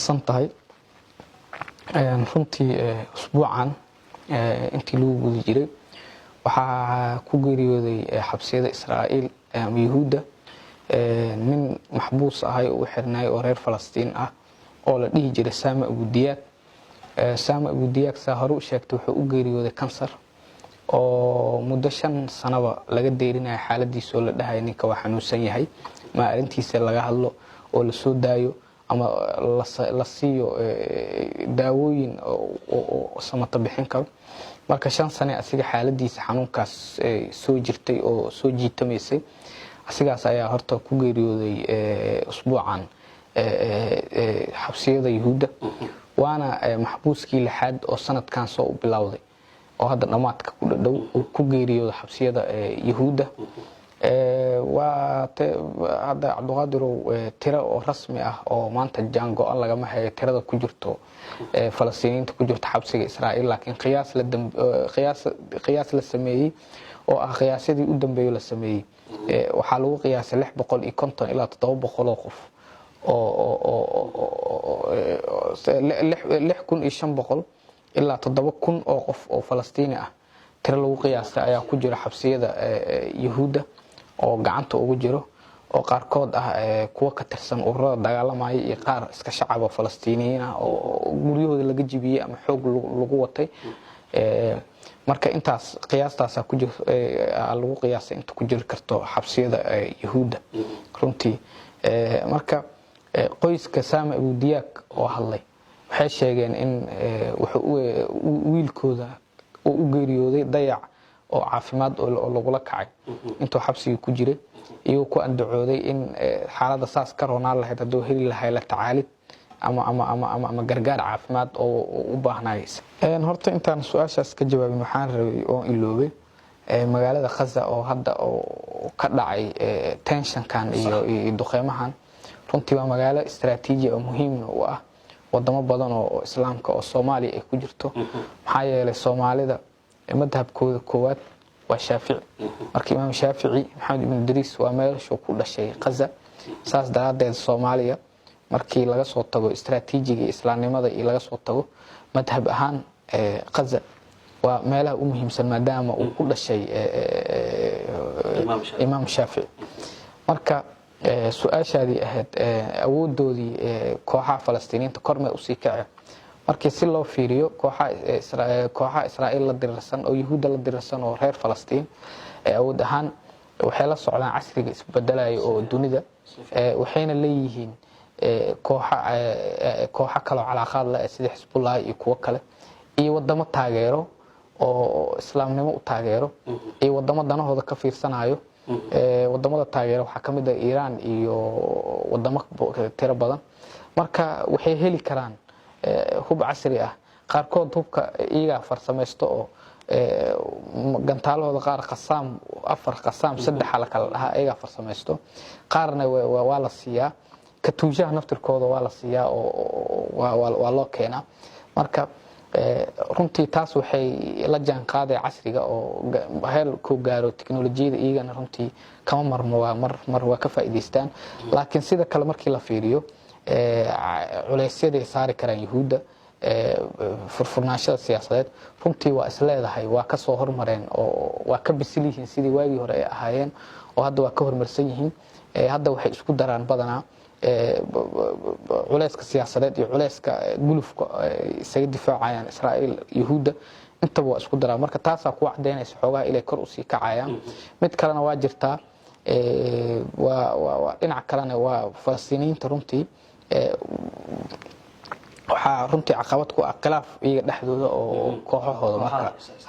San tahay runtii usbuucan intii lagu guda jiray waxaa ku geeriyooday xabsiyada Israa'iil ama Yuhuudda nin maxbuus ahay oo u xirnaay oo reer Falastiin ah oo la dhihi jiray Saama Abudiyaag. Saama Abudiyaag, saa hore u sheegtay, wuxuu u geeriyooday kansar oo muddo 5 sanoba laga deerinayo xaaladiisa, oo la dhahay ninka waa xanuunsan yahay, ma arrintiisa laga hadlo oo la soo daayo ama la siiyo daawooyin oo samata bixin karo. Marka 5 sane asiga xaaladiisa xanuunkaas soo jirtay oo soo jiitamaysay. Asigaas ayaa horta ku geeriyooday usbuucan xabsiyada Yuhuudda, waana maxbuuskii lixaad oo sanadkan soo u bilowday oo hadda dhammaadka ku dhadhow uu ku geeriyooda xabsiyada Yuhuudda. Waa hadda, Cabdiqaadirow, tiro oo rasmi ah oo maanta jaango-an lagama hayo tirada ku jirto Falastiiniyiinta ku jirto xabsiga Israa'iil, laakiin qiyaas la sameeyey oo ah qiyaasyadii u dambeeyo la sameeyey waxaa lagu qiyaasay 650 ilaa 700 oo qof oo 6500 ilaa 7000 oo qof oo Falastiini ah tiro lagu qiyaastay ayaa ku jira xabsiyada Yuhuudda oo gacanta ugu jiro, oo qaarkood ah kuwo ka tirsan ururada dagaalamaya iyo qaar iska shacaba Falastiiniyiin ah oo guryahooda laga jibiyey ama xoog lagu watay. Marka intaas qiyaastaasa ku jir lagu qiyaasay inta ku jiri karto xabsiyada Yuhuudda runtii. Marka qoyska Saama Abudiyaag oo hadlay waxay sheegeen in wiilkooda uu u geeriyooday dayac oo caafimaad oo lagula kacay intuu xabsiga ku jiray, iyagoo ku andacooday in xaaladda saas ka roonaan lahayd hadduu heli lahay la tacaalid ama gargaar caafimaad oo u baahnay. Horta intaan su-aashaas ka jawaabin, waxaan rabay oo iloobay magaalada Khaza oo hadda oo ka dhacay tensionkan iyo duqeymahan. Runtii waa magaalo istaraatiiji oo muhiimna u ah wadamo badan oo islaamka oo Soomaaliya ay ku jirto, maxaa yeelay Soomaalida madhabkooda koowaad waa Shaafici. Marka Imaam Shaafici Maxamed Ibn Idriis waa meeshuu ku dhashay Khaza. Saas daraaddeed Soomaaliya markii laga soo tago istaraatiijiga islaamnimada iyo laga soo tago madhab ahaan, Khaza waa meelaha u muhiimsan maadaama uu ku dhashay Imaam Shaafici. Marka su-aashaadii ahayd awoodoodii kooxaha Falastiiniyiinta kormay usii kaceen, markii si loo fiiriyo kooxaha Israa'iil la dirirsan oo Yuhuudda la dirirsan oo reer Falastiin, awood ahaan waxay la socdaan casriga isbedelaya oo dunida, waxayna leeyihiin kooxo kaloo calaaqaad leh sida Xisbullah iyo kuwo kale, iyo wadamo taageero oo islaamnimo u taageero, iyo wadamo danahooda ka fiirsanayo. Wadamada taageero waxaa kamid ah Iiraan iyo wadamo tiro badan. Marka waxay heli karaan hub casri ah, qaarkood hubka iyagaa farsamaysto oo gantaalahooda qaar Qasaam 4, Qasaam 3 la kala dhahaa, iyagaa farsamaysto. Qaarna waa la siiyaa, katuushaha naftirkooda waa la siiyaa oo waa loo keenaa. Marka runtii taas waxay la jaan qaaday casriga oo heer ku gaaro teknolojiyada, iyagana runtii kama marmo, waa mar mar waa ka faa'iidaystaan. Laakiin sida kale markii la fiiriyo, culeysyaday saari karaan Yuhuudda, furfurnaanshada siyaasadeed, runtii waa isleedahay waa ka soo hormareen oo waa ka bisil yihiin sidii waagii hore ay ahaayeen, oo hadda waa ka horumarsan yihiin. Hadda waxay isku daraan badanaa culeyska siyaasadeed iyo culeyska gulufka isaga difaacayaan Israa'iil Yuhuudda, intaba waa isku daraan. Marka taasaa kuwa cadaynaysa xoogaha inay kor usii kacayaan. Mid kalena waa jirtaa, waa dhinac kalena, waa Falastiiniyiinta. Runtii waxaa runtii caqabad ku ah khilaaf iyaga dhexdooda oo kooxahooda marka.